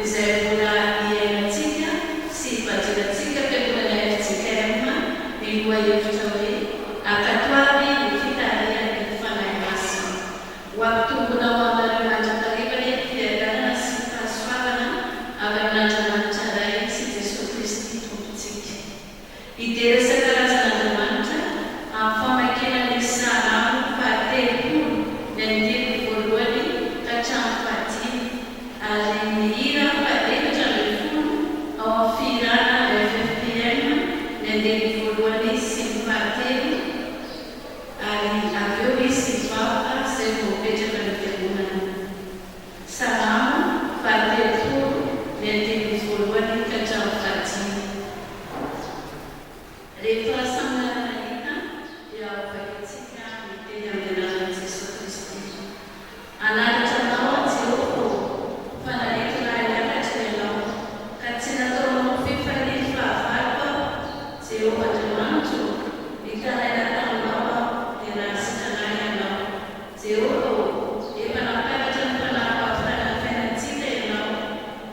izay mbola iainantsika sy ivadiantsika Fiangonana fjkm ny lohahevitra hoe Ankatoavy ny fitarihan'ny Fanahy Masina. Ho ampitomboina ho aminareo mandrakariva anie ny fiadanana sy ny fahasoavana avy amin'Andriamanitra Ray sy Jesoa Kristy Tompontsika. Hidera isan-karazan'Andriamanitra amin'ny famakiana ny Salamo fahatelopolo ny andininy voalohany ka hatramin'ny fahadimy ary ny hira faha-14 ao amin'ny fihirana ffpm ny andininy voalohany sy ny fahatelo ary avy eo hisy vavaka izay vao mipetraka ny fiangonana. Salamo 30, ny andininy voalohany ka hatramin'ny fahadimy. Rehefa samy nanana hita dia hovakintsika ny teny amin'ny anaran'i Jesoa Kristy. Hananatra anao aho Jehovah ô, fa nanintona ahy hiakatra Ianao, ka tsy nataonao ho fifalian'ny fahavaloko aho, Jehovah Andriamanitro ô, nitaraina taminao aho, dia nahasitrana ahy Ianao. Jehovah ô, efa nampiakatra ny fanahiko avy tany amin'ny fiainantsika Ianao.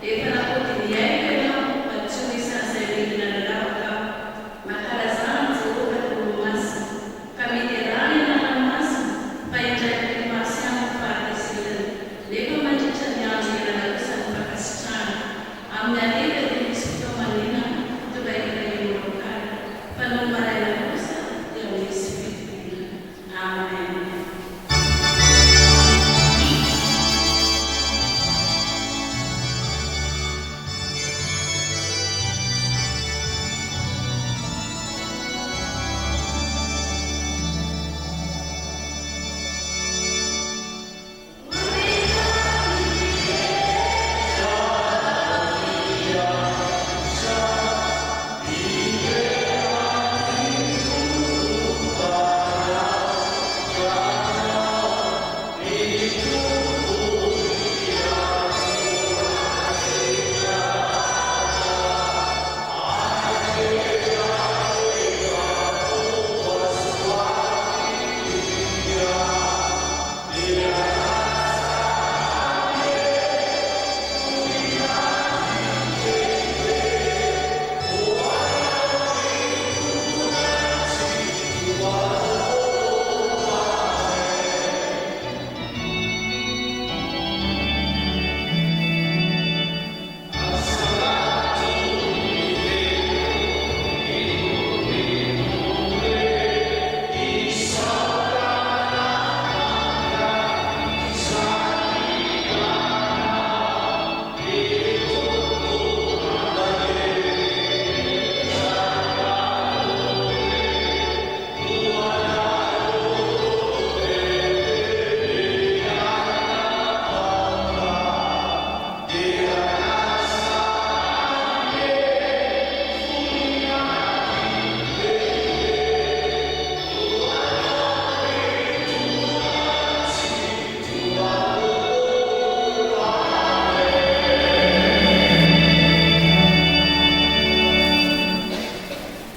Efa nampody ny aiko Ianao mba tsy ho isan'izay midina any an-davaka aho. Mankalazà an'i Jehovah ry olo-masina, ka miderà ny anarany masina, fa indray mipi-maso ihany ny fahatezerany, nefa mandritra ny andro iainana kosa ny fankasitrahany. Amin'ny hariva dia misy fitaomanina tonga hitahiana lokaly, fa nony maraina kosa dia misy fitobiana. Amen.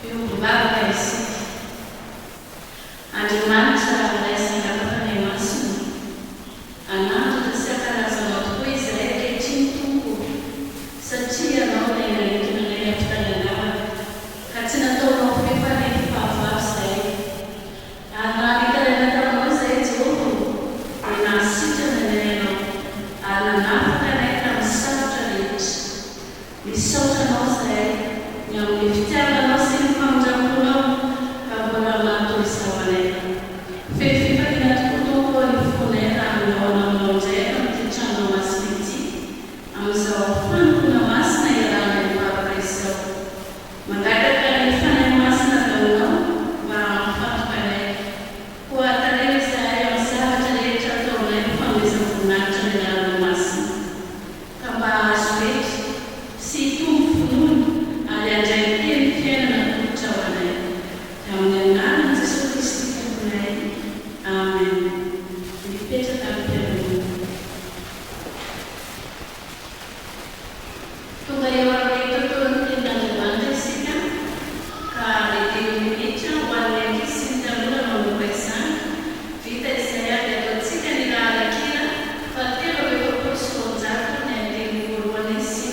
Miombom-bavaka isika. Andriamanitra Ray sy Zanaka Fanahy Masina, hanandratra sy hankalaza Anao tokoa izahay ankehitriny Tompo o, satria Ianao ilay nanintona anay avy tany an-davaka, ka tsy nataonao ho fifalian'ny fahavalo izahay. Ary raha nitaraina taminao izahay Jehovah o, dia nahasitrana anay Ianao, ary nanafaka anay tamin'ny sarotra rehetra. Misaotra Anao izahay ny amin'ny fitiavanao sy ny famindram-ponao ka mbola maha-toy izao anay. Feno fifaliana tokoa Tompo ô ny fonay raha mihaona aminao indray ato amin'ity tranonao masina ity, amin'izao fanompoana masina iarahanay mivavaka izao. Mangataka ny Fanahy Masina avy aminao mba hampifantoka anay. Koa tariho izahay amin'ny zavatra rehetra ataonay ho fanomezam-boninahitra ny anaranao masina. Ka mba hahazo hery sy hitombo finoana ary handray ny teny fiainana atolotra ho anay. Amin'ny anaran'i Jesoa Kristy Tomponay. Amen. Mipetraka ny fiangonana. Tonga eo amin'ny tontolon'ny Tenin'Andriamanitra isika, ka ny dimy minitra ho an'ny ankizy sy ny tanora no hanomboka izany. Vita izay ary ataontsika ny laharan-kira fahatelo amby 240 ny andininy voalohany sy.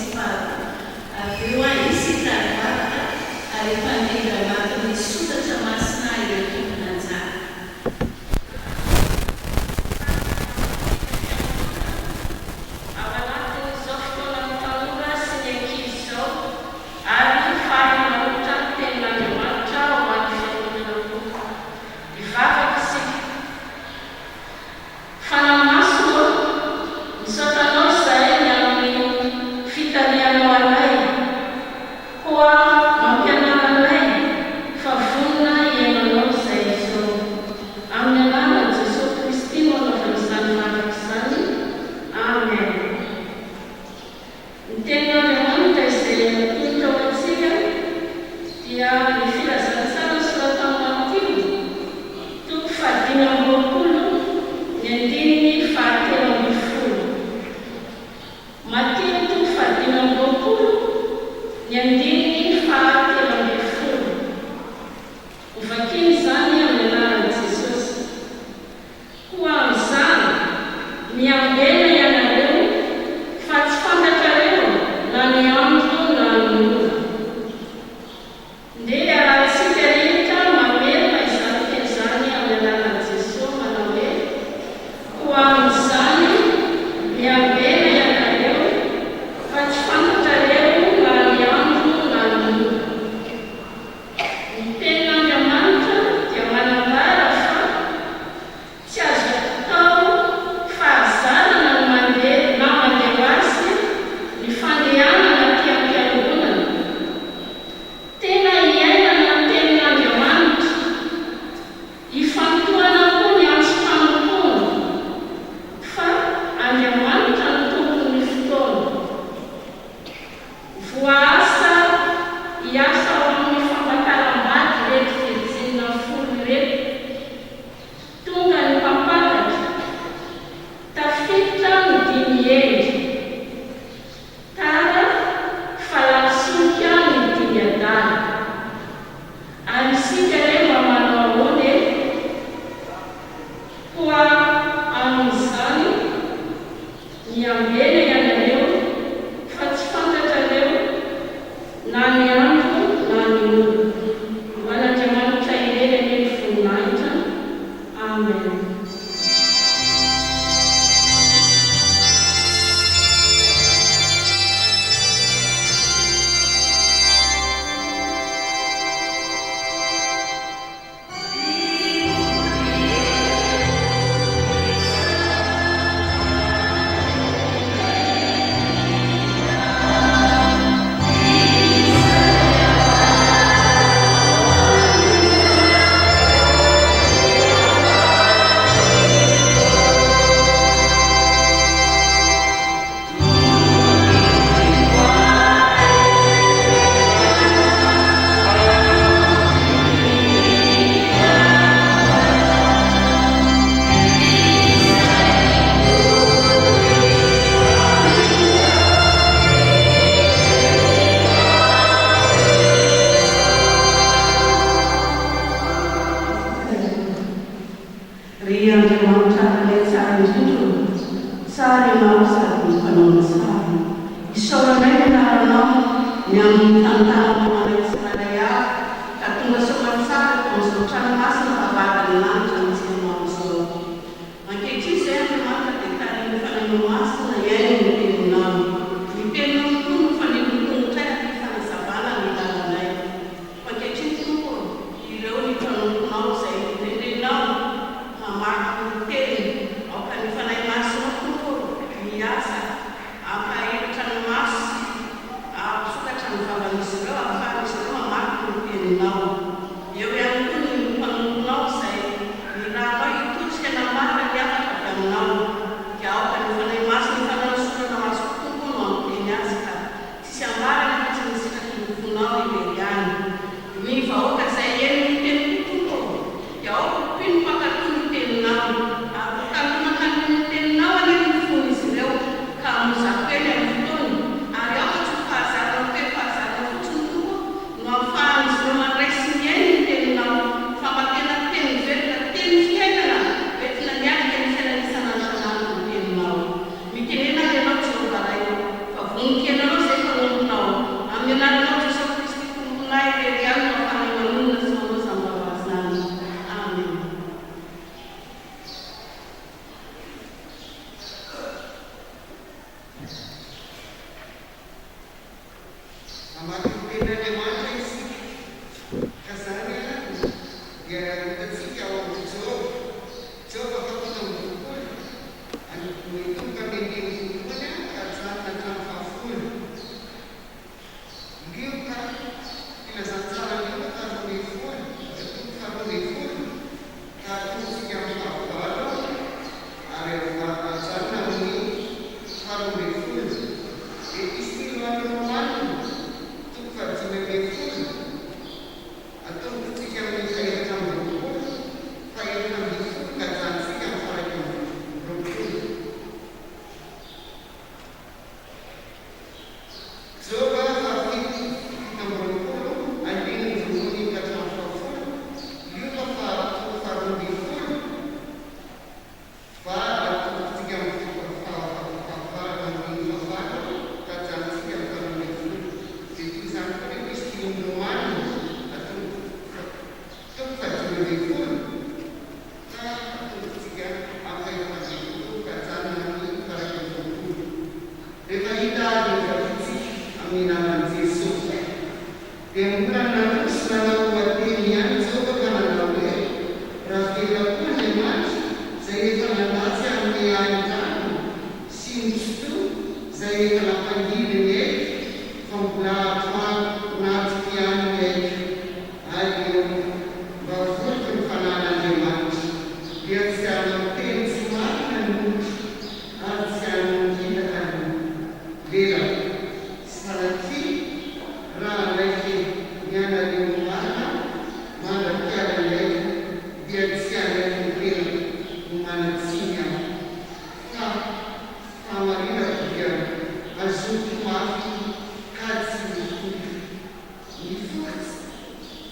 izay natolotra ho antsika dia ny Filazantsara nosoratan'i Matio, toko fahadimy amby roapolo, ny andininy fahatelo ambin'ny folo. Matio toko fahadimy amby roapolo, ny andininy fahatelo ambin'ny folo. Hovakina izany amin'ny anaran'i Jesosy. Koa amin'izany, miambena ianareo, fa tsy fantatrareo na ny andro na ny ora. Ndeha iarahantsika rehetra mamerina izany teny izany amin'ny anaran'i Jesosy manao hoe, Koa amin'izany, miambena ianareo, fa tsy fantatrareo na ny andro na ny ora. Ny Tenin'Andriamanitra dia manambara fa tsy azo atao fahazarana ny mandeha na mandeha ho azy ny fandehanana aty am-piangonana. Tena iainana ny Tenin'Andriamanitra. Ifantohana koa ny antsom-panompoana fa Andriamanitra no tompon'ny fotoana. Voaasa hiasa ao amin'ny fampakaram-bady ireto virjinina folo ireto. Tonga ny mpampakatra. Tafiditra ny dimy hendry. Tara fa lany solika ny dimy adala. Ary isika re mba manao ahoana e? Koa amin'izany, miambena ianareo fa tsy fantatrareo na ny andro na ny ora. Ho an'Andriamanitra irery anie ny voninahitra. Amen. Ry Andriamanitra Ray tsara indrindra ô, tsara Ianao sady mpanao ny tsara. Isaoranay ny anaranao ny amin'ny tantaranao anay tsirairay avy ka tonga soamantsara eto amin'izao trano masina vavahadin'ny lanitra mitsinonao izao. Ankehitriny izay Andriamanitra dia tarihin'ny Fanahinao Masina hihaino ny Teninao. Ny Teninao tokoa no fanilo ny tongotray ary fanazavana ny lalanay. Koa ankehitriny Tompo ô, ireo ny mpanomponao izay notendrenao hamaky ny Teniny, aoka ny Fanahy Masinao Tompo ô hiasa hampahiratra ny maso sy hampisokatra ny vavan'izy ireo hahafahan'izy ireo mamaky ny Teninao. Eo ihany koa ny mpanomponao izay nirahanao hitodika namara ny hafatra avy aminao, dia aoka ny Fanahy Masina efa nanosorana ho azy koa Tompo no hampiteny azy ka tsisy ambarany afa-tsy ny sitraky ny fonao irery ihany. Ny vahoaka izay heno ny teniko Tompo ô, dia aoka ho mpino mpankatò ny teninao, ary ho kalonakaloin'ny teninao anie ny fon'izy ireo, ka hamoizako eny amin'ny fotoany, ary aoka tsy ho fahazarana ho feno fahazarana fotsiny Tompo ô, no ahafahan'izy ireo mandray sy mihaino ny teninao, fa mba tena teny velona, teny fiainana, hoentina miatrika ny fiainana isan'andro isan'andro ny teninao. Mitenena ary ianao Jehovah Ray ô, fa vonon-kenanao izay mpanomponao. Amin'ny anaranao Jesoa Kristy Tomponay irery ihany no ahafahanay manonona sy manao izany vavaka izany. Amen. Hamaky ny Tenin'Andriamanitra isika, ka izany dia hitantsika ao amin'ny Joba, Joba fahafito amby roapolo, mitomboka amin'ny andininy voalohany ka hajanona hatramin'ny fahafolo. Lioka, Filazantsara Lioka faharoa ambin'ny folo, toko faharoa ambin'ny folo, ka atombotsika amin'ny fahavalo ary ajanona amin'ny faharoa ambin'ny folo. Epistily ho an'ny Romanina. Amin'ny anaran'i Jesosy. Dia mbola nandroso nanao oha-teny ihany Joba ka nanao hoe, Raha velona koa Andriamanitra, izay efa nandà tsy hanome ahy ny rariny, sy ny Tsitoha, izay efa nampangidy ny aiko, fa mbola ato anatiko ihany ny aiko, ary eo mba voliko ny fanahin'Andriamanitra, dia tsy hanao teny tsy marina ny molotro, ary tsy hanongitaka ny lelako. Sanatria raha hanaiky ny anareo marina mandra-pialan'ny aiko dia tsy hanaiky ny tenako ho manan-tsiny aho. Fa fahamarinako dia azoniko mafy ka tsy mifoka. Ny foko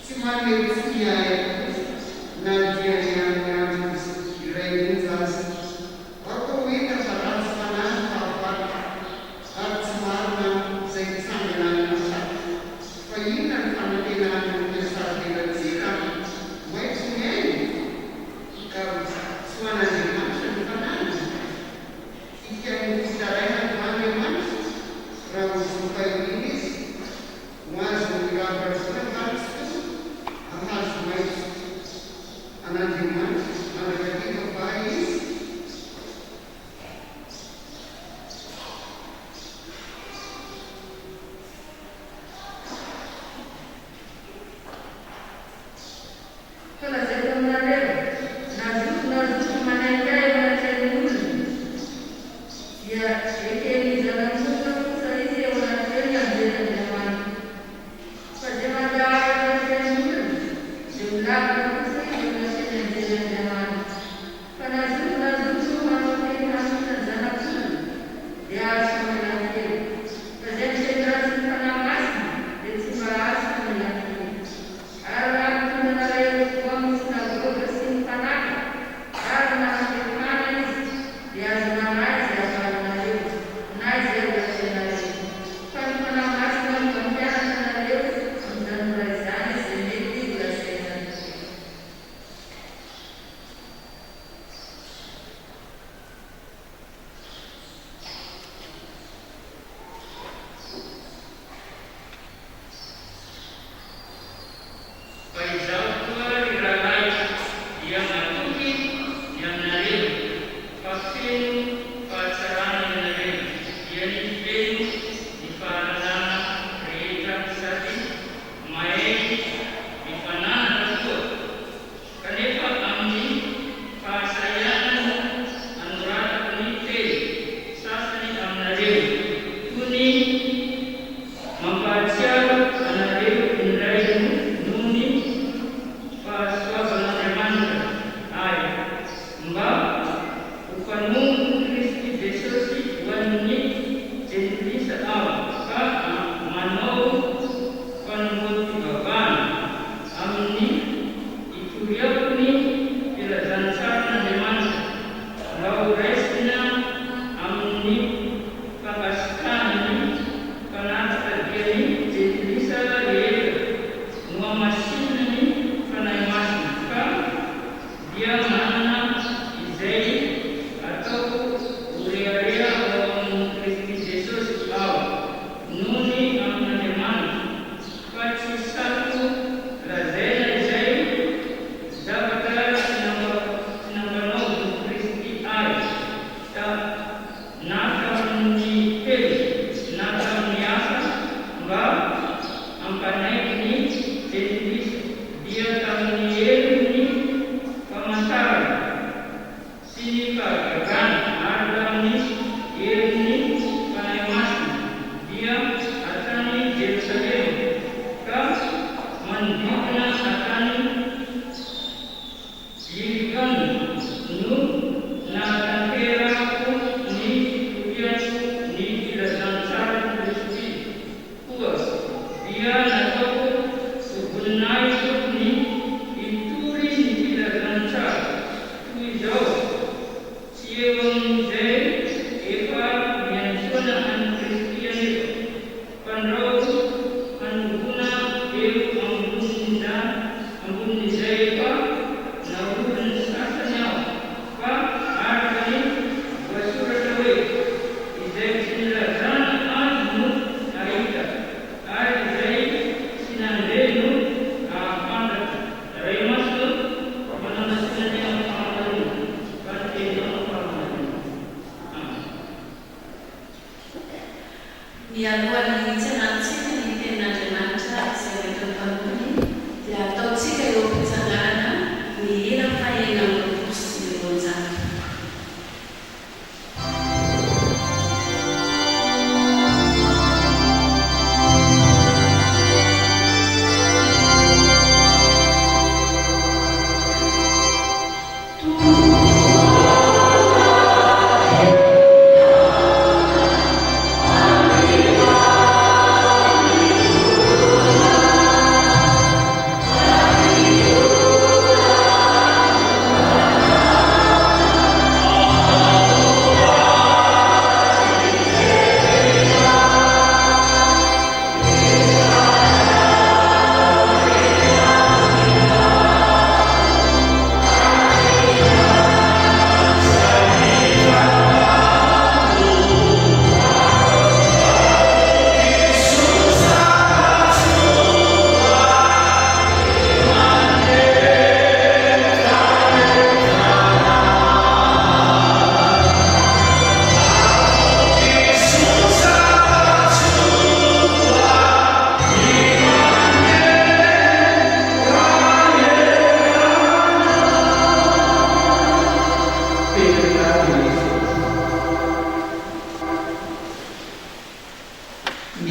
tsy manome tsiny ahy akory na dia ny amin'ny andro iray monja aza. Aoka ho hita fa ratsy fanahy ny fahavalo ary tsy marina izay mitsangana any Masaka. Fa inona ny fanantenana ny mpiasavelatsihy raha maitso ny ainy ka tsy ho an'Andriamanitra ny fanahiny? Hihaino ny fitarainany va Andriamanitra raha ho zompahirina izy? Ho azon'ny ravoravoana va ny tsy to? Hahazo maitso an'Andriamanitra?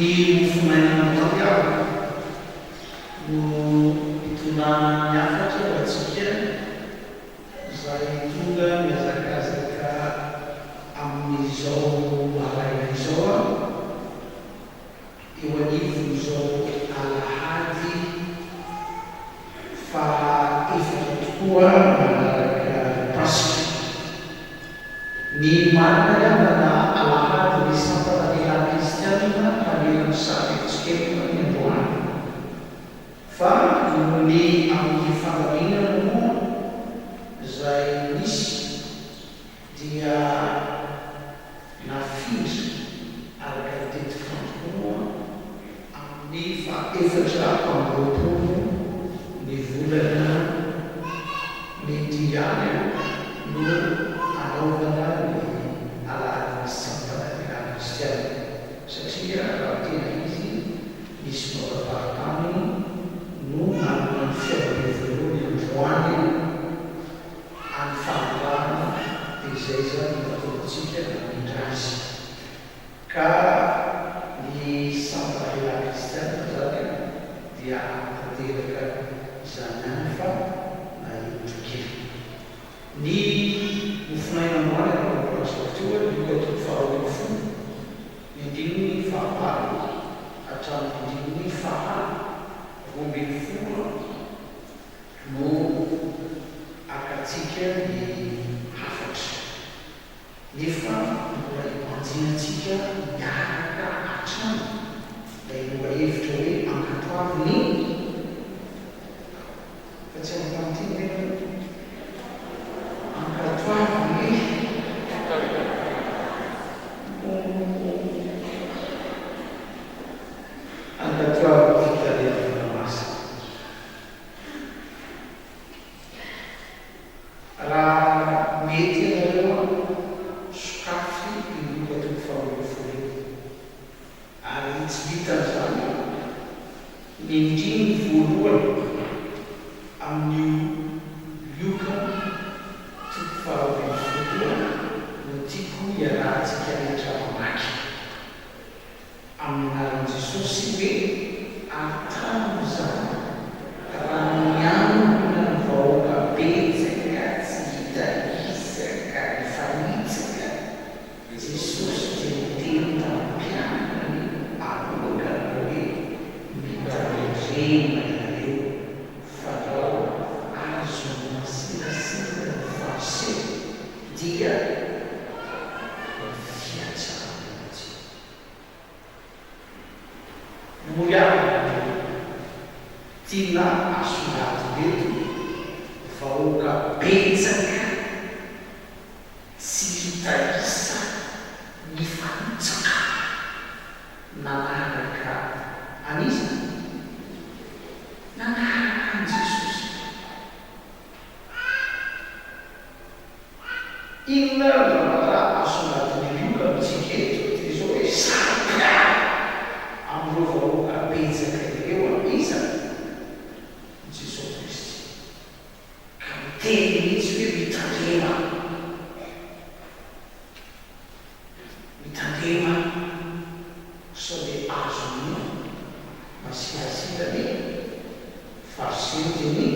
Ny mofonaina androany avy no hitondrana ny hafatra ho antsika izay tonga mihazakazaka amin'izao maraina izao eo anivon'izao alahady faha efatra tokoa manaraka ny Paska. Ny marina angamba na alahady ny sampana lehilahy kristianina manerana ny sahateritsikepona ny androany. Fa noho ny amin'ny fandaminana moa izay nisy dia nafindra araka ny tetikandro moa amin'ny faha 24 ny volana mey ity ihany no hanaovana ny alahadin'ny sampana lehilahy kristiana satria raha tena izy ny synodamparitany no nanana ny fihaonambe voalohany androany any Farolahana dia izay izany no nahatonga antsika namindra azy. Ka ny sampana lehilahy kristianina izany dia hanatanteraka izany ihany fa nahemotra kely. Ny mofonaina androany araka ny voalazako teo, Lioka toko faharoa ambin'ny folo, ny andininy fahavalo hatramin'ny andininy faha 12 no hakantsika ny hafatra. Nefa mbola ibanjinantsika miaraka hatrany ilay lohahevitra hoe ankatoavy ny fa tsy anontany tiany ve nareo? Ankatoavy ny Ankatoavy ny fitarihavana masina. Raha mety ianareo an, sokafy io Lioka toko faharoa ambin'ny folo io. Ary tsy vitan'izany, ny andininy voalohany amin'io Lioka toko faharoa ambin'ny folo io no tiako hiarahantsika rehetra mamaky. Amin'ny anaran'i Jesosy hoe ary tamin'izany raha niangona ny vahoaka betsaka tsy hita isa ka nifanitsaka, Jesosy dia niteny tamin'ny mpianany aloha ka nanao hoe, Mitandrema ianareo, fandrao azon'ny masirasira ny Fariseo, dia ny fihatsaram-belatsihy. Moa ihany no tiana asongadina eto, vahoaka betsaka tsy hita isa nifanitsaka nanaraka an'iza? Nanaraka an'i Jesosy. Inona ary ny zavatra asongadin'i Lioka amintsika eto? Dia izao hoe saro-piaro amin'ireo vahoaka betsaka ireo an iza? I Jesoa Kristy. Ka miteny mihitsy hoe mitandrema. Mitandrema sao dia azon'ny masirasira ny Fariseo dia ny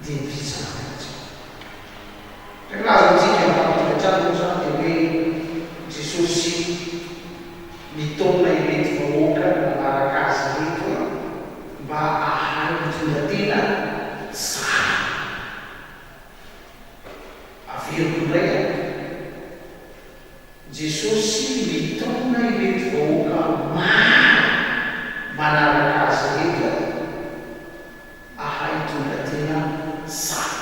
dia ny fitsarana antsika. Ilay milaza amintsika ny mpampitony hatrany moa izany dia hoe Jesosy nitaona ireto vahoaka nanaraka Azy ireto mba hahay hitondra tena tsara. Averiko indray an! Jesosy mitaona ireto vahoaka maro manaraka Azy ireto hahay hitondra tena tsara.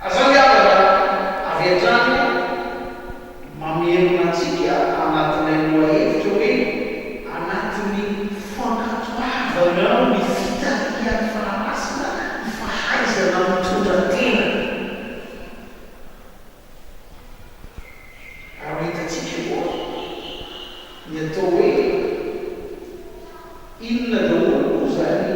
Aza miadana avy hatrany mamerina antsika anatin'ilay lohahevitra hoe anatin'ny fankatoavana ny fitarihan'ny Fanahy Masina ny fahaizana mitondra tena. Ary ho hitantsika koa ny atao hoe inona daholo moa izany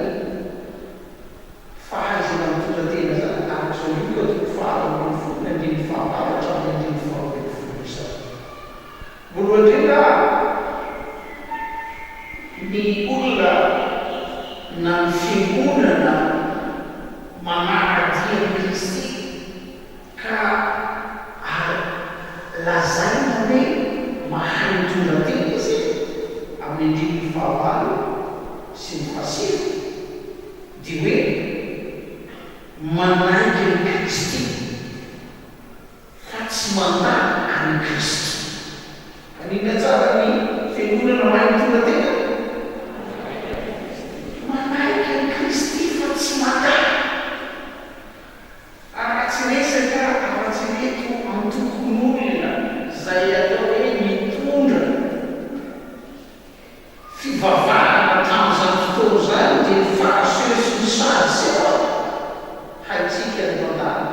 fahaizana mitondra tena izany araka izao Lioka toko faharoa ambin'ny folo ny andininy fahavalo hatramin'ny andininy faharoa ambin'ny folo. Voalohany indrindra, ny olona na ny fiangonana manara-dia an'i Kristy ka ary lazaina hoe mahay mitondra tena izy amin'ny andininy fahavalo sy ny fahasivy dia hoe manaiky an'i Kristy. Fa tsy mandà an'i Kristy. Maninona tsara ny fiangonana mahay mitondra tena? Manaiky an'i Kristy fa tsy mandà. Ary raha tsy resaka afa-tsy ireto antokon'olona izay atao hoe mitondra fivavahana tamin'izany fotoana izany dia ny Fariseo sy ny Sadoseo a! Haintsika ny tantara,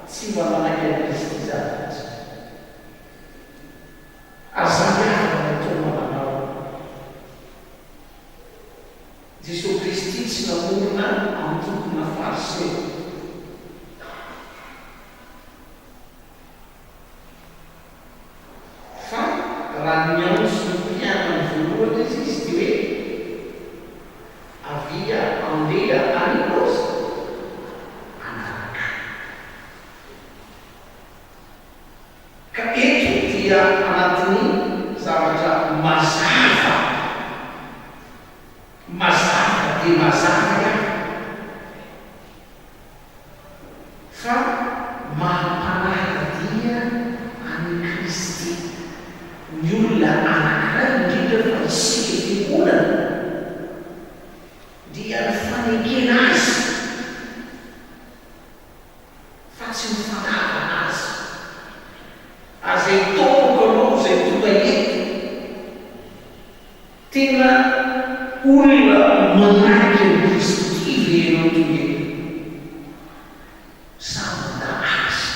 tsy mba nanaiky an'i Kristy izany izy. Ary izany havana no tombana anao. Jesoa Kristy tsy namorona antokona Fariseo. Fa raha niantso ny mpianany voalohany aza izy dia hoe, Avia andeha any Ikosa hanaraka ahy. Ka eto dia anatin'ny zavatra mazava, mazava dia mazava ihany. Fa maha-mpanara-dia an'i Kristy ny olona anankiray, indrindra fa isika fiangonana, dia ny fanekena Azy, fa tsy ny fandavana Azy. Ary izay taonako anao izay tonga eto, Tena olona manaiky an'i Kristy ve ianao tonga eto? Sa mandà Azy?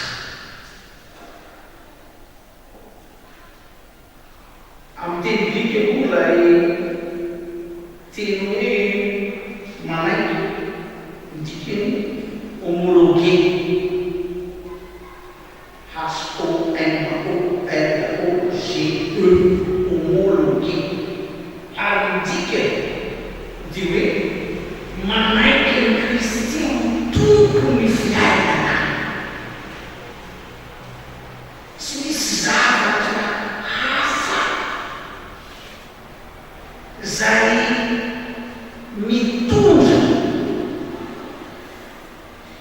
Amin'ny teny grika koa ilay teny hoe manaiky, ny dikany homologue. H-O-M-O-L-O-G-E, homologue. Ary ny dikany dia hoe manaiky an'i Kristy ho Tompon'ny fiainana. Tsy misy zavatra hafa izay mitondra.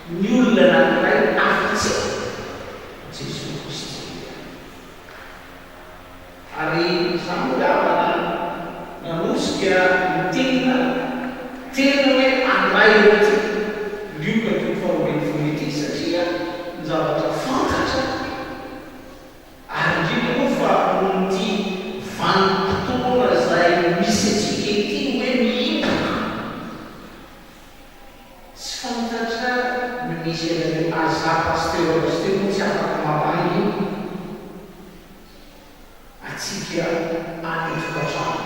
Ny olona anankiray afa-tsy Jesoa Kristy ihany. Ary izany moa ry havana nanosika ny tena tena hoe handray an'ity Lioka toko faharoambinifolo ity satria ny zavatra fantatra ary indrindra moa fa noho ity vanim-potoana izay misy antsika ity hoe mihiboka Tsy fantatra ny misy anareo aza Pasteur Pasteur moa tsy afaka mamangy atsika any antokantrano.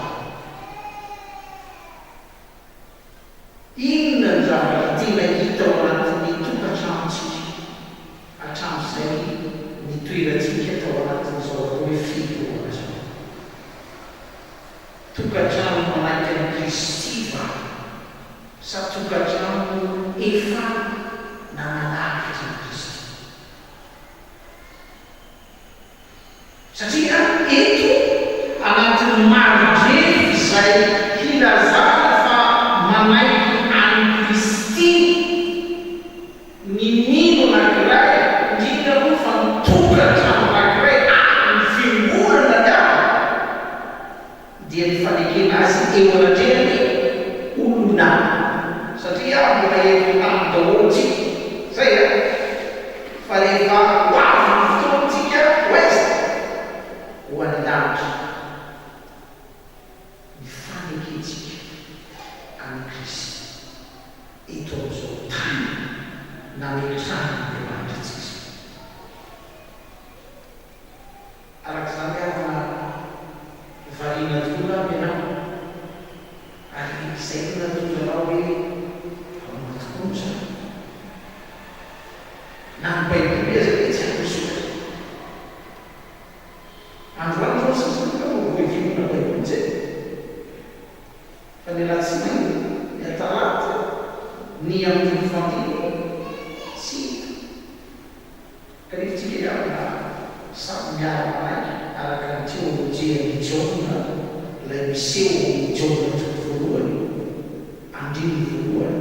Inona ny zavatra tena hita ao anatin'ny tokantranontsika hatramin'izay nitoerantsika tao anatin'izao atao hoe fihibohana izao? Tokantrano manaiky an'i Kristy va sa tokantrano efa nanalavitra an'i Kristy? Satria eto anatin'ny mari-drefy izay hilazana fa manaiky an'i Kristy ny mino anankiray, indrindra moa fa ny tokantrano anankiray ary ny fiangonana angamba, dia ny fanekena azy eo anatrehan'ny olona, satria mbola eto an-tany daholo tsika, zay an! Fa rehefa ho avy ny fotoana tsika ho aiza? Ho any an-danitra. Ny fanekentsika an'i Kristy eto amin'izao tany nametrahan'Andriamanitra antsika izao. Araka izany havana variana tokoa angamba ianao ary izay no nahatonga anao hoe ahoana tokoa moa izany? Na ny Baiboly aza dia tsy ampy misokatra. Androany izao. ny sasany angamba vao hiverina Baiboly tsy haiko. Fa ny alatsinainy, ny atalata, ny andro fandily tsy hita. Kanefa tsika ihany samy miara-manaiky araka ny teolojian'i Jaona ilay miseho ao amin'ny Jaona toko voalohany, andininy voalohany,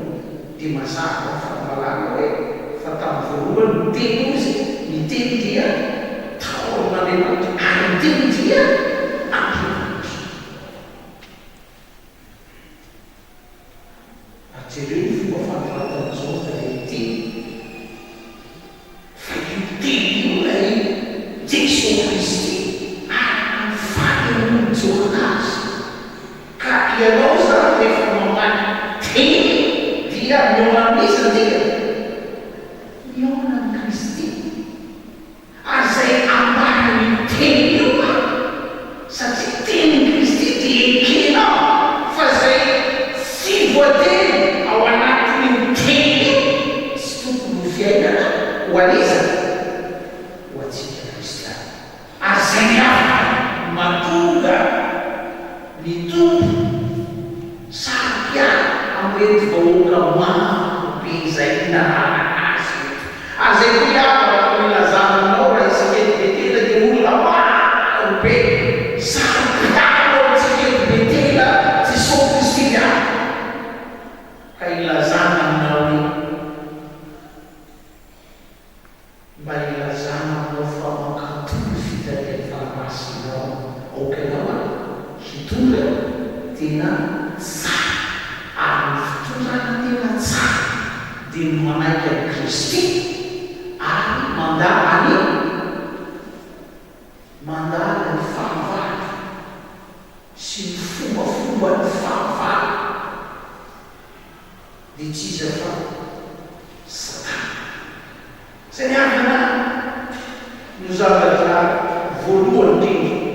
dia mazava ny fanambarana hoe fa tamin'ny voalohany ny Teny hozy, ny Teny dia tao amin'Andriamanitra ary ny Teny dia Andriamanitra. Ary jereo ny fomba fanoratan'i Jaona ilay teny, fa io teny io ilay Jesoa Kristy araka ny fanehoan'i Jaona azy. Ka ianao izany rehefa mamaky teny dia mihaona amin'iza ny dikany? Mihaona amin'i Kristy. Ary izay ambaran'io teny io an, satria tenin'i Kristy dia ekenao fa izay tsy voateny ao anatin'io teny io tsy tokony ho fiainana ho an'iza? Ho antsika kristiana. Ary izay ny hafa mahatonga ny Tompo saro-piaro amin'ireto vahoaka maro be izay nanaraka Azy ireto. Ary izay koa hihavana no ilazana aminao raha isika eto Betela dia olona maro be saro-piaro amintsika eto Betela Jesoa Kristy miaraka ka ilazana aminao hoe Mba hilazana aminao fa mankatò ny fitarihan'ny Fanahy Masina ianao, aoka ianao ary hitondra tena tsara. Ary ny fitondrana tena tsara dia ny manaiky an'i Kristy ary mandà an'i mandà ny fahavalo sy ny fombafomban'ny fahavalo. Dia tsy iza fa Satana. Izay miavona no zavatra voalohany indrindra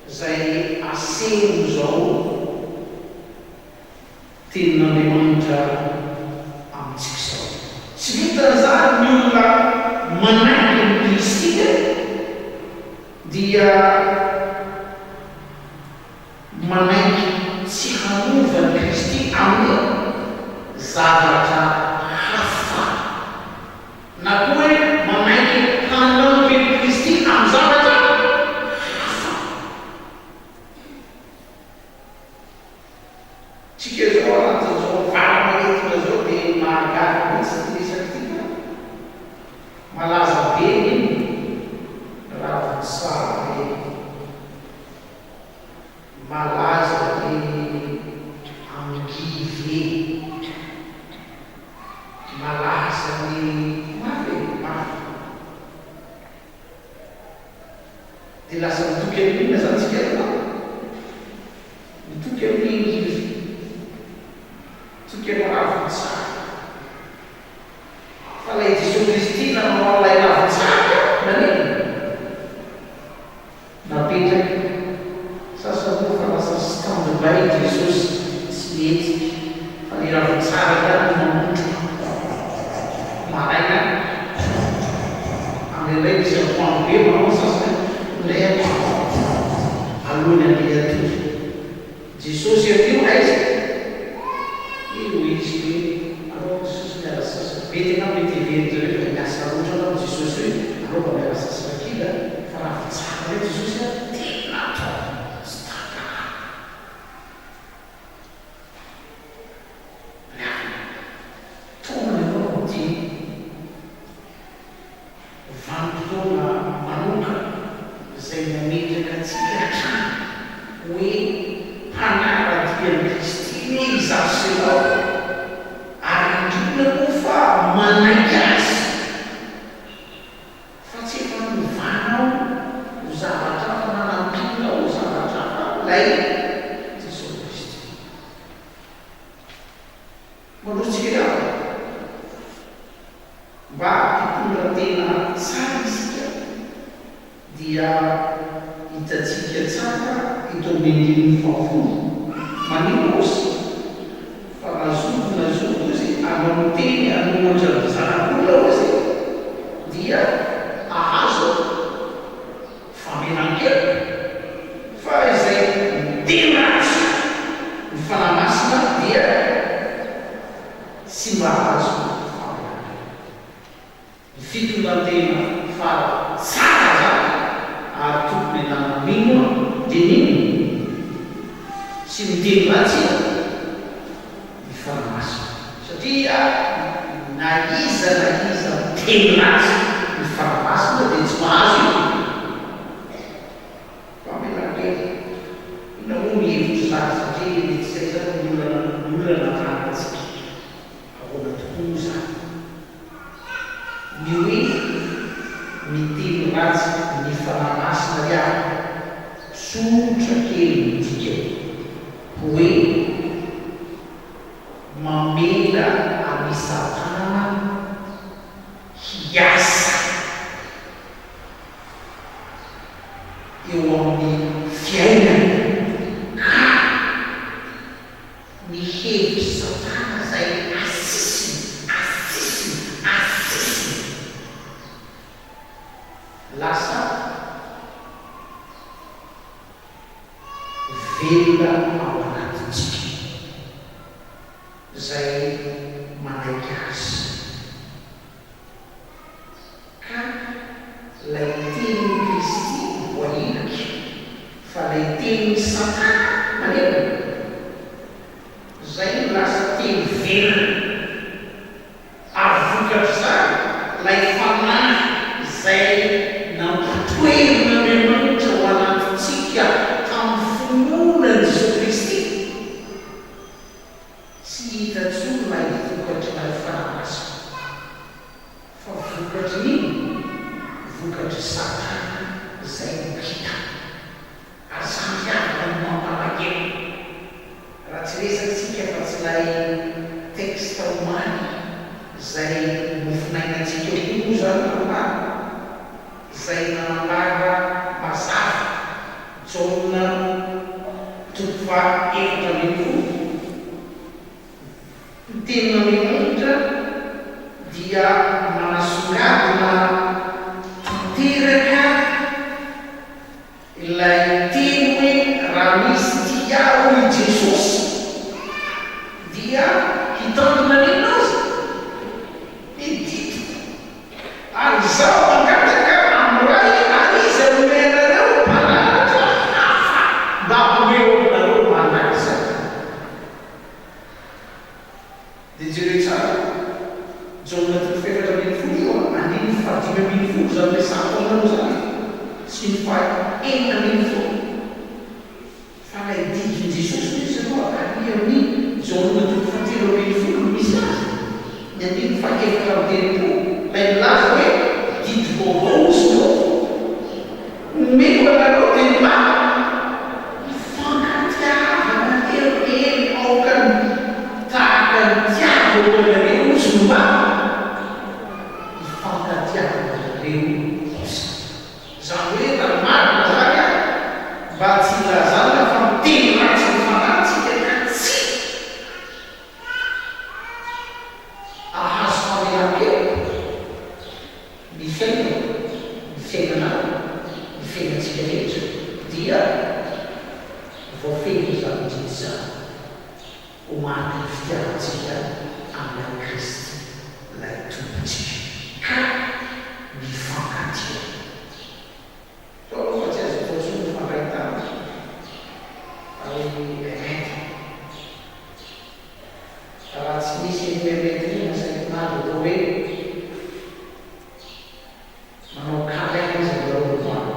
izay asehon'izao Tenin'Andriamanitra amintsika izao. Tsy vitan'izany, ny olona manaiky an'i Kristy dia Manaiky tsy hanova an'i Kristy amin'ny zavatra hafa, na koa hoe manaiky hanampy an'i Kristy amin'ny zavatra hafa. Tsika izao anatin'izao valanaretina izao dia mahagaga mihitsy ity resaka ity fa malaza be ny ravintsara e. Malaza ny angivy e! Malaza ny maro e, maro. Dia lasa mitoky amin'inona izany tsika eto an? Mitoky amin'ny angivy, mitoky amin'ny ravintsara. Fa ilay Jesoa Kristy nanao an'ilay ravintsara naninona? Napetraka. Sasany moa fa lasa stand by Jesosy tsy mihetsika fa ny ravintsara ihany no mamotroka maraina amin'ilay misy atoandro be manao ny sasany indray atoandro alohan'ny handeha hatory. Jesosy avy eo aiza? Eo izy hoe alao Jesosy miala sasatra. Mety angamba mety heverinjareo fa hiasa loatra angamba Jesosy hoe alao mba miala sasatra kely a! Fa raha vitsara indray Jesosy a tena atao tsy takara. Ry havana, taomina ianao amin'ity vanim-potoana manokana izay nametraka antsika hatrany hoe mpanara-dia an'i Kristy anie izaho sy ianao, ary indrindra moa fa manaiky Azy, fa tsy efa novanao ho zavatra hafa na nampianao ho zavatra hafa ilay Jesoa Kristy. Mandroso tsika ihany. Mba hitondra tena tsara isika dia hitantsika tsara eto amin'ny andininy fahafolo. Maneho ozy fa na zoky na zoky ozy hanao ny teny hanohatra ny zanak'olona ozy dia hahazo famelana. famelan-keloka, fa izay miteny ratsy ny Fanahy Masina dia tsy mahazo famelan-keloka. Ny fitondran-tena fara tsara izany ary tokony ananan'ny mino dia ny inona? Tsy miteny ratsy ny Fanahy Masina. Satria na iza na iza miteny ratsy ny Fanahy Masina dia tsy mahazo io famelan-keloka. Inona moa ny hevitr'izany satria mety tsy izay izany ny olana ny olana ananantsika. Ahoana tokoa moa izany? Ny hoe miteny ratsy ny Fanahy Masina ry havana, tsotra kely ny dikany, hoe mamela an'i Satana hiasa eo amin'ny fiainany ka Ny hevitr'i Satana izay asisiny, asisiny, asisiny. Lasa velona ao anatintsika izay manaiky azy. Ka ilay tenin'i Kristy voahirika, fa ilay tenin'i Satana manenina. Izay no lasa teny velona. Ary vokatr'izany, ilay Fanahy izay nampitoerin'Andriamanitra ao anatintsika tamin'ny finoana an'i Jesoa Kristy, tsy hita intsony ilay vokatr'ilay Fanahy Masina. Fa vokatry ny inona? Vokatry satana izay no hita. Ary izany ry havana no mampalahelo. Raha tsy resatsika fa tsy ilay texte omaly izay nofonainantsika koa moa izany omaly, izay nanambara mazava Jaona toko faha 14, Ny tenin'Andriamanitra dia manasongadina tanteraka ilay teny hoe raha misy tia ahy hoy i Jesosy dia hitandrina ny inona aza? Ny didiko. Ary izaho mangataka amin'ny Ray ary Izy hanome anareo mpananatra hafa mba ho eo aminareo mandrakizay. Dia jereo tsara, Jaona toko faha-14 io an, andininy faha-15 izany resahako aminareo izany e, sy ny faha-16. Fa ilay didin'i Jesosy mihitsy aloha ary amin'ny Jaona toko faha-13 no misy azy, ny andininy faha-34, ilay milaza hoe didy vaovao hozy no Omeko anareo dia ny mba hifankatiavanareo eny aoka ny tahaka ny tiavako anareo ozy no mba hifankatiavanareo kosa. Izany hoe raha ny marina izany an, mba tsy hilazana fa miteny ratsy ny fanahy tsika ka tsy ahazo famelan-keloka. Ny fiainako, ny fiainanao, ny fiainantsika rehetra dia voafehin'izany didy izany ho mariky ny fitiavantsika an'ilay Kristy, ilay Tompontsika, ka mifankatia. Tao aloha fa tsy azo atao intsony ny mifandray tanana ary Mehmet. Raha tsy misy an'io Mehmet io nasaiko nandry atao hoe manao câlin izy aminareo androany.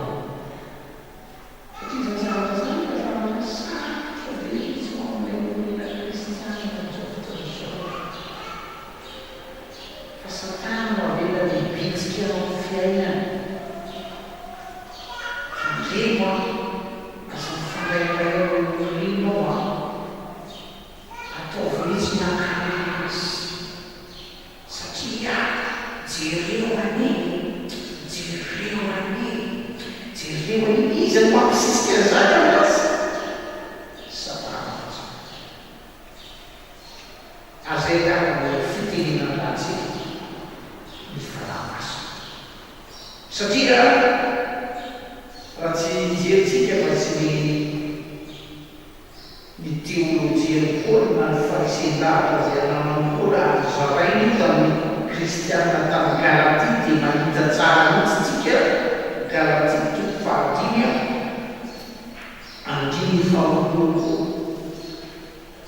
Satria izany zavatra izany efa zavatra sarotra be mihitsy ho amin'ilay olona kristiana amin'izao fotoana izao. Fa Satana no avelany hibitsika ao amin'ny fiainany. Tandremo an! Aza mifandraindray amin'io olona io ianao an! Ataovy mihitsy ny hankahala azy satria jereo anie, jereo anie, jereo anie, iza no mampisisika an'izany aminazy? Satana fotsiny. Ary izay angamba no fitenenan-dratsy ny Fanahy Masina. Satria raha tsy. tsy hijery tsika fa tsy ny ny teolojian'i Paoly na ny farisendahatra izay ananan'i Paoly ary zarainy io tamin'ny kristiana tany Galatia dia mahita tsara mihitsy tsika, Galatia toko fahadimy andininy faharoapolo.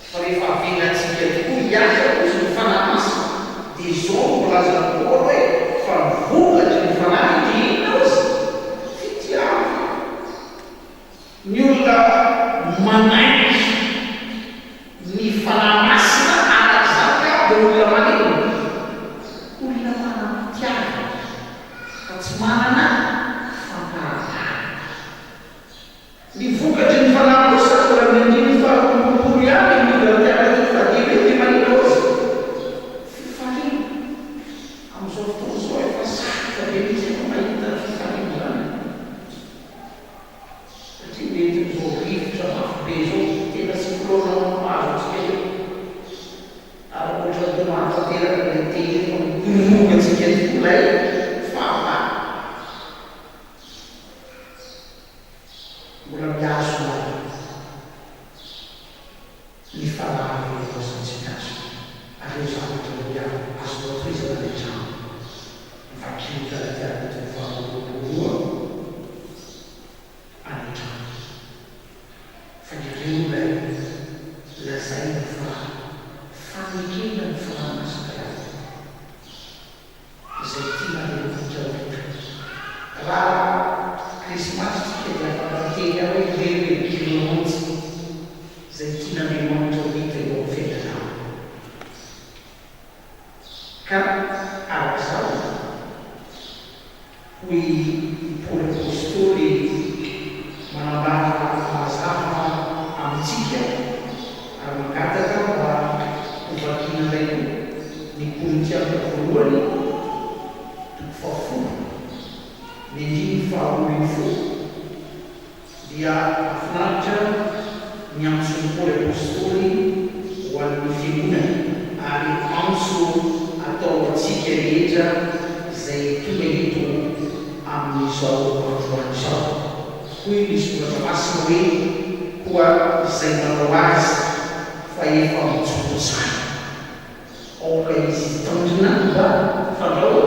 Fa rehefa avelantsika tokoa hiasa kosa ny Fanahy Masina, dia izao no voalazan'i Paoly hoe, Fa ny vokatry ny Fanahy dia inona ozy? Fitiavana. Ny olona manaiky ny Fanahy Masina araka izany ka dia olona maninona? Olona manam-pitiavana, fa tsy manana fankahalana. Ny vokatry ny fanahy kosa mbola ny andininy faharoapolo ihany amin'io Galatiana toko fahadimy io dia maninona kosa? Fifaliana. Amin'izao fotoana izao efa sarotra be mihitsy ianao mahita fifaliana izany e! Satria nentin'izao rivotra mafy be izao, tena cyclone mahazo antsika io. Ary ohatran'ny toa mahatanteraka ilay teny hoe fa mikororoka antsika tokoa ilay fahavalo. Mbola mihazona ny fanahy ve ianao sa tsy mihazona? Ary ireo zavatra ireo ihany azonao tohizana any an-trano. Vakio ny Galatiana toko faharoa any an-trano. Fa ireo ilay lazaina fa fanekena ny Fanahy Masina ihany. Izay tian'Andriamanitra ho hita. Raha Krismasy tsika dia afaka miteny aho hoe ireo ilay guirlande izay tian'Andriamanitra ho hita eo amin'ny fiainanao. Ka araka izany, hoy i Paoly Apostoly manambara mazava amintsika ary mangataka mba hovakiana indray koa ny Korintiana voalohany toko fahafolo ny andininy faharoa ambin'ny folo dia mahafinaritra ny antson'i Paoly Apostoly ho an'ny Fiangonana ary antso atao ho antsika rehetra izay tonga eto amin'izao androany izao. Hoy ny Soratra Masina hoe, Koa izay manao azy fa efa mijoro tsara, aoka izy hitandrina mba fandrao ho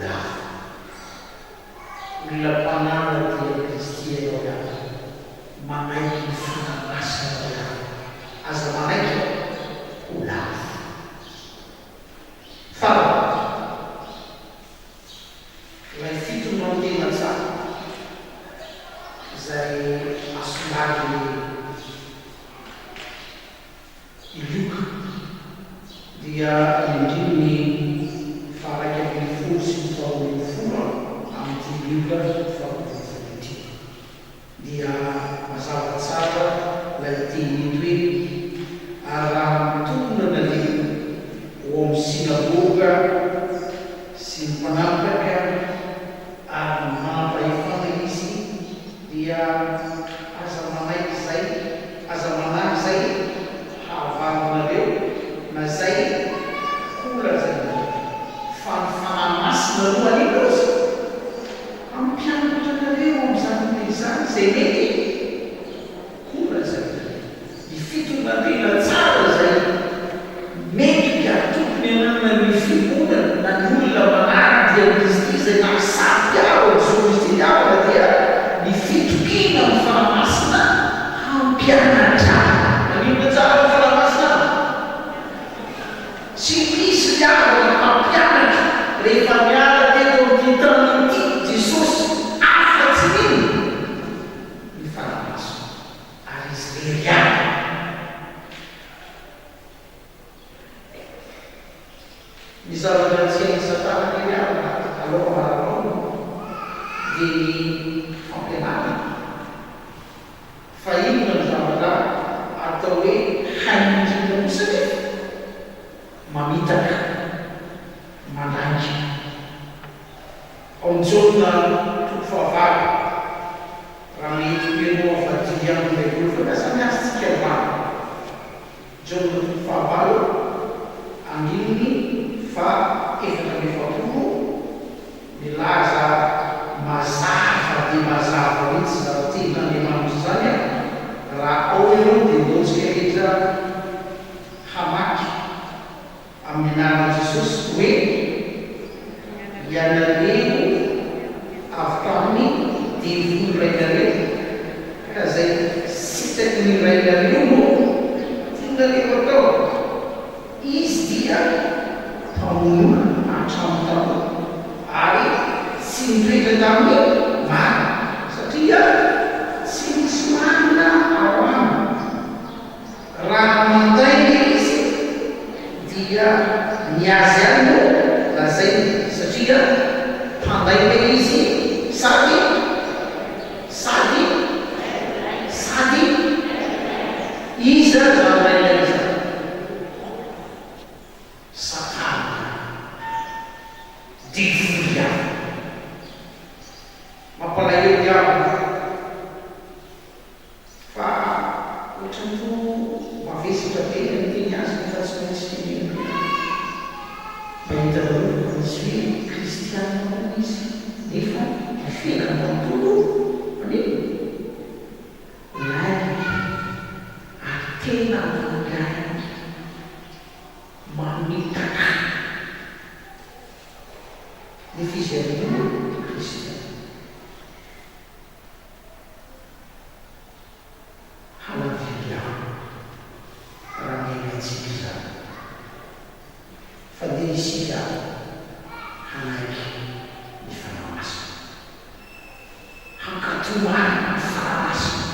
lavo. Olona mpanana dia an'i Kristy ianao ihany. Manaiky ny Fanahy Masina ianao ihany. Aza manaiky ho lavo. Farany, ilay fitondran-tena tsara izay asongadin'i I Lioka dia ny andininy faha-11 sy ny faharoa ambin'ny folo amin'ity Lioka faha-12 ity. Dia mazava tsara ilay teny eto hoe, Ary raha mitonona anareo ho ao amin'ny synagoga sy ny mpanapaka ary ny manam-pahefana izy, dia aza manaiky izay, aza manahy izay hahavalinareo na izay holazainareo, fa ny Fanahy Masina no hanino azy? Hampianatra anareo amin'izany olona izany izay mety holazainareo. Ny fitondran-tena tsara izay mendrika ary tokony hananan'ny fiangonana na ny olona manara-dia an'i Kristy izay naha-saro-piaro an'i Jesoa Kristy ny havana dia ny fitokiana amin'ny Fanahy Masina hampianatra. Maninona tsara ny Fanahy Masina? Tsy misy ny havana mpampianatra rehefa niala teto amin'ity tany ity Jesosy afa-tsy ny inona? Ny Fanahy Masina. Ary Izy irery ihany. Ny zavatra tsy hain'i Satana anery havana aleo ambaranao dia ny fampianarana. Fa inona no zavatra. mazava mihitsy izany tenin'Andriamanitra izany an! Raha ao ianao dia ndao tsika rehetra hamaky amin'ny anaran'i Jesosy hoe ianareo avy tamin'ny devoly rainareo ka izay sitraky ny rainareo no tianareo atao. Izy dia mpamono olona hatramin'ny taloha ary tsy nitoetra tamin'ny marina, satria tsy misy marina ao aminy. Raha mandainga izy dia ny azy ihany no lazainy, satria mpandainga izy sady sady sady iza izany lainga izany? Satana devoly ihany. Mampalahelo ny havana fa ohatran'ny toa mavesatra be ny miteny azy nefa tsy maintsy teneniko ihany. Mba hitanareo fa misy hoe kristianina hono izy nefa ny fiainany manontolo maninona? Lainga ary tena mangainga mamitaka nefa izy ihany koa kristiana. Halaviro raha miaina antsika izany. Fa ndeha isika hanaiky ny Fanahy Masina. Hankatò marina ny Fanahy Masina.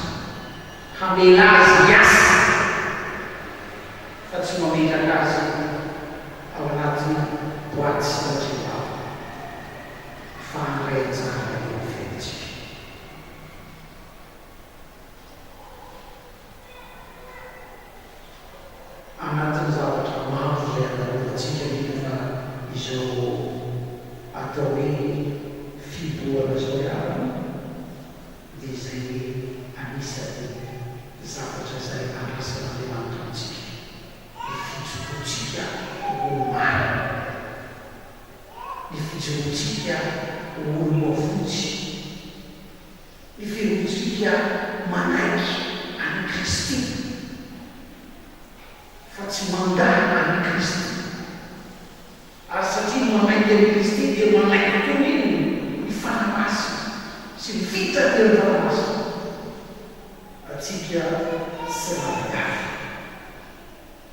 Hamela Azy hiasa fa tsy mametraka Azy ao anaty boaty sanatria vava fa handray anjara eo amin'ny fiainantsika. Anatin'ny zavatra maro izay andalovantsika anefa izao atao hoe fihibohana izao ry havana dia izay hoe anisan'ny zavatra izay andrasan'Andriamanitra amintsika ny fijoroantsika ho olo-marina, ny fijoroantsika ho olom-boavonjy. Ny firontsika manaiky an'i Kristy fa tsy mandà an'i Kristy. Ary satria manaiky an'i Kristy dia manaiky koa ny inona? Ny Fanahy Masina sy ny fitarihan'ny Fanahy Masina antsika tsirairay avy.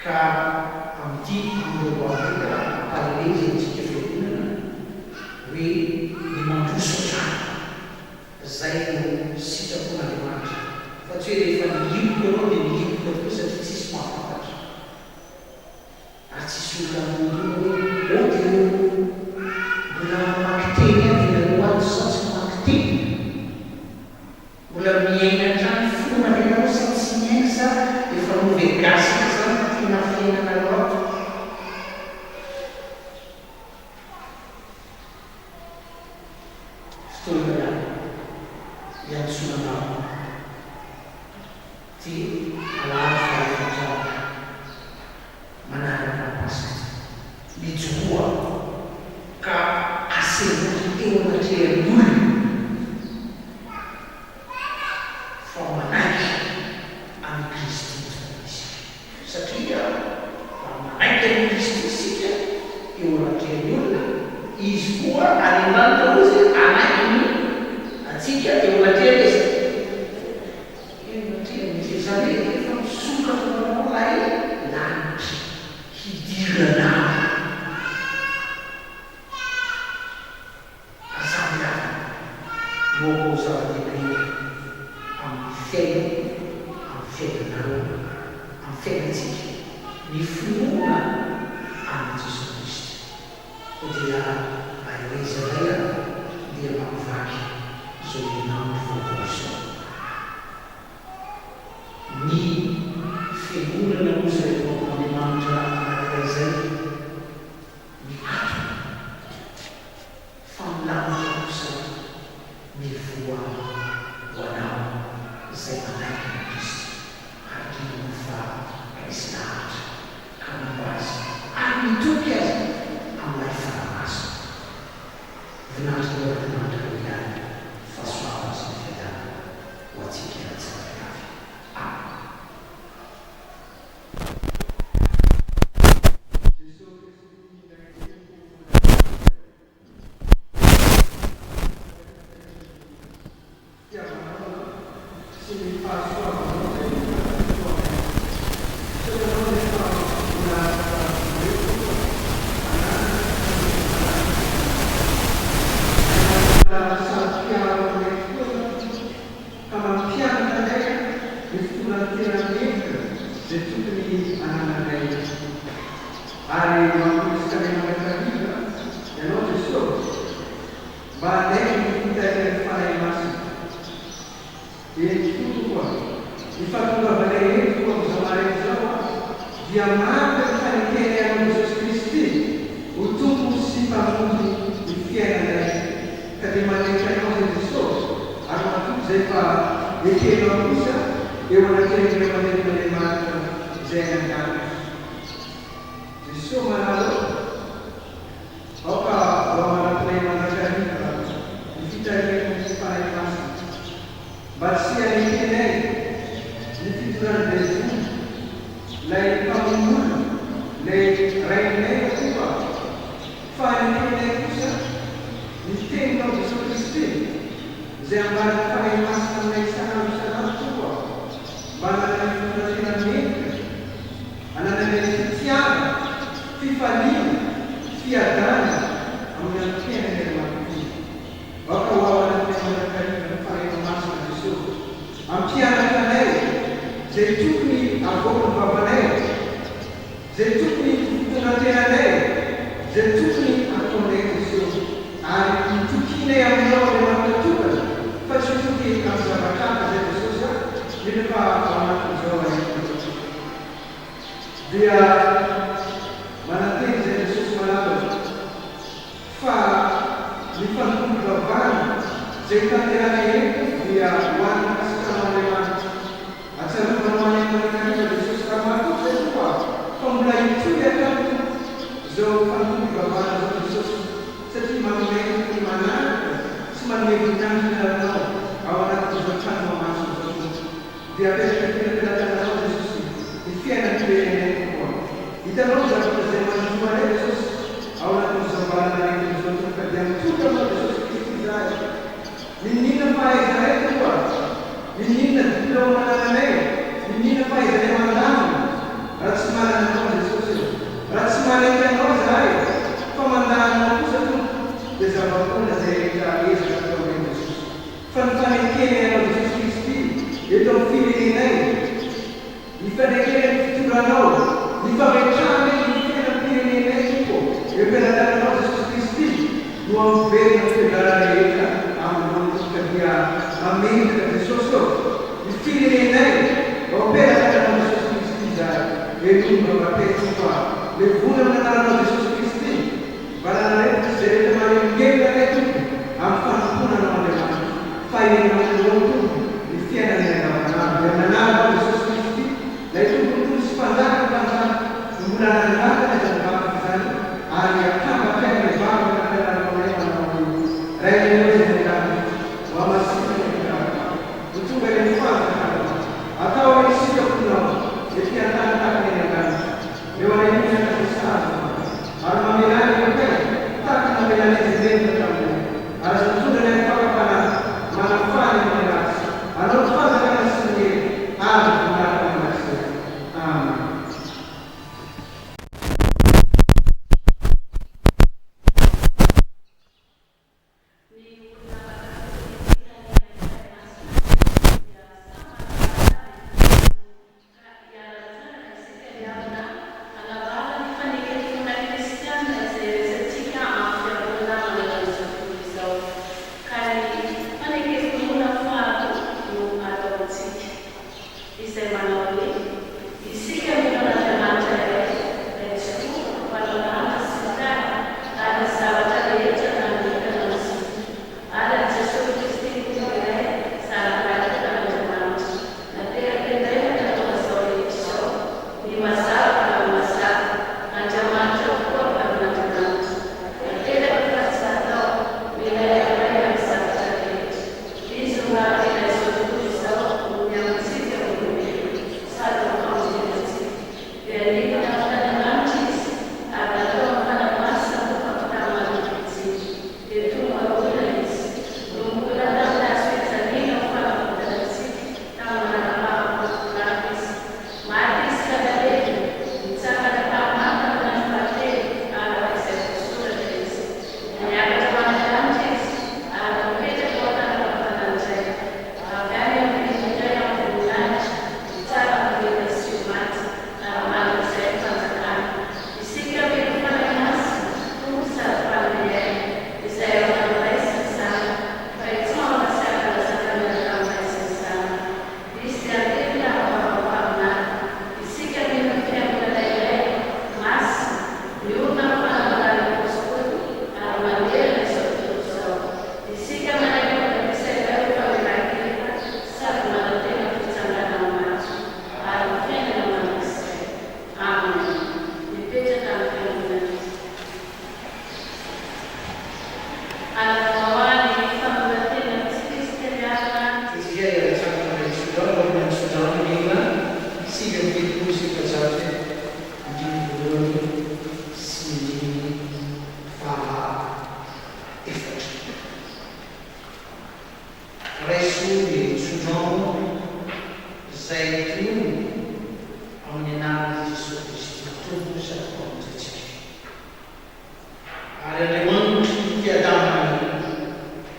Ka amin'ity andro androany ity dia ampaherezana antsika Fiangonana hoe ny mandroso hatrany. Izay no sitrapon'Andriamanitra fa tsy hoe rehefa mihiboka ianao dia mihiboka tokoa satria tsisy mahafantatra ary tsisy olona manondrona hoe oh dia mbola mamaky teny ihany ve nareo ato sa tsy mamaky teny? Mbola miaina hatrany foana ve nareo sa tsy miaina sa efa novegasina zany ny tena fiainanareo ato? Fotoana ihany iantsoana anao ity alahady fahaefatra manaraka ny Paska ity. Mijoroa ka asehoy eo anatrehan'ny olona fa manaiky an'i Kristy tokoa isika. Satria raha manaiky an'i Kristy isika eo anatrehan'ny olona, Izy koa any an-danitra hozy hanaiky ny antsika eo anatrehan'iza? Eo anatrehan'i Jesoa. Izany hoe efa misokatra ho anao ilay lanitra hidiranao. Ary izany ihany no ho zava-dehibe amin'ny fiainako, amin'ny fiainanareo, amin'ny fiainantsika, ny finoana an'i Jesoa Kristy. Koa dia aherezanay aho dia mamakivaky izao herinandro vaovao izao. Ny Fiangonana moa izay mpanompon'Andriamanitra anankiray izay, mikatona. Fa ny lanitra kosa mivoha ho anao izay manaiky an'i Kristy ary inoa fa resy lahatra ka mino Azy ary mitoky Azy amin'ilay Fanahy Masina. Voninahitra ho an'Andriamanitra irery ihany. Fahasoavana sy ny fiadanana ho antsika tsirairay avy. Amen. Fitiavanao sy ny fahasoavanao izay nitazonao anay. Misaotra anao izay fa mbola afaka ireo Tompo a, mananatra sy mananatra. Andriamanitra saro-piaro aminay tokoa ianao Tompo ka mampianatra anay ny fitondran-tena mendrika izay tokony anananay. Ary mamporisika anay mandrakariva ianao Jesosy. Mba hanaiky ny fitarihan'ny Fanahy Masina. Eny tokoa Tompo a! Ny fahatongavanay eto Tompo amin'izao maraina izao a, dia marika ny fanekenay anao Jesosy Kristy ho Tompo sy Mpamonjy ny fiainanay, ka dia manaiky anao izay Jesosy ary matoky izay fa ekenao kosa eo anatrehan'ny Ray aman-dRenin'Andriamanitra izay any an-danitra. Jesosy malala ô! Aoka ho ao anatinay mandrakariva ny fitarihan'ny Fanahy Masina, mba tsy hanekenay ny fitondran'ny devoly, ilay mpamono olona, ilay rain'ny lainga Tompo a, fa hanekenay kosa ny Teninao Jesoa Kristy, izay ambaran'ny Fanahy Masina aminay isan'andro isan'andro Tompo a, mba hanananay fitondran-tena mendrika. Anananay fitiavana, fifaliana, fiadanana amin'ny androm-piainanay ry manontolo. Aoka ho ao anatinay mandrakariva ny Fanahinao Masina Jesosy. Ampianatra anay izay tokony avoakan'ny vavanay, izay tokony ho fitondran-tenanay, izay tokony hataonay Jesosy. Ary itokianay aminao Andriamanitra tokana fa tsy hitoky amin'ny zavatra hafa izay Jesosy a, indrindra fa ao anatin'izao aretina izao. Dia manantena izay Jesosy malala fa ny fanompoam-pivavahana izay tanterahina eto dia ho an'ny fahasitranan'Andriamanitra. Atsiarovanao any mandrakariva Jesosy raha mahatoky izay Tompo a! Fa mbola hitohy hatrany Tompo izao fanompoam-pivavahana izao Jesosy satria manome ny manaraka sy manome voninahitra ny anaranao ao anatin'izao trano mahamasina izao Tompo. Dia apetraka teny am-pelatananao Jesosy ny fiainan'ny firenenay Tompo a! Hitanao ny zavatra izay manjo anay Jesosy ao anatin'izao valan'aretina izao Tompo ka dia mitoky aminao Jesosy Kristy izahay. N'inon'inona fahaizanay Tompo a! N'inon'inona diplaoma anananay, n'inon'inona fahaizanay mandamina, raha tsy manana Anao Jesosy ô! Raha tsy manaiky Anao izahay fa mandà Anao kosa Tompo dia zava-poana izay rehetra ezaka ataonay Jesosy. Fa ny fanekenay anao Jesosy Kristy eto amin'ny firenenay, ny fanekenay ny fitondranao, ny fametrahanay ny fiainam-pirenenay Tompo ô, eo am-pelatananao Jesosy Kristy no hampiverina ny fiadanana rehetra aminao Tompo ka dia mametraka Jesosy ô, ny firenenay eo am-pelatananao Jesosy Kristy izahay, henoy ny vavakay Tompo a, levona amin'ny anaranao Jesosy Kristy. Valan'aretina sy izay rehetra manelingelina anay Tompo amin'ny fanompoana Anao Andriamanitra fa ianao Anao Tompo ny fiainanay andavanandro dia amin'ny anaranao Jesosy Kristy ilay Tompon'ny Tompo sy Mpanjakan'ny Mpanjaka no mbola anandratana izany vavaka izany ary atambatray amin'ilay vavaka nampianarinao anay manao hoe Rainay ô izay any an-danitra hohamasinina ny anaranao ho tonga eny amin'ny fanjakanao atao anie ny sitraponao ety an-tany tahaka ny any an-danitra eo anay. Izay tononina amin'ny anaran'i Jesoa Kristy Tompo sady Mpamonjy antsika. Ary Andriamanitry ny fiadanana anie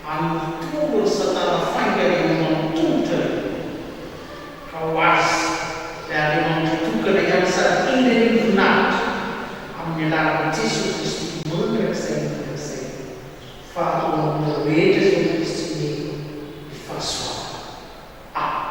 hanorotoro an'i Satana faingana eo amin'ny tongotrareo, ka ho Azy, ilay Andriamanitra tokana ihany sady hendry anie ny voninahitra, amin'ny alalan'i Jesoa Kristy mandrakizay mandrakizay, fa ho aminareo rehetra izay ao Kristy anie ny fahasoavana. Amen.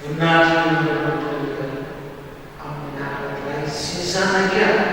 Voninahitry ny Andriamanitra anie amin'ny anaran'ny Ray sy ny Zanaka.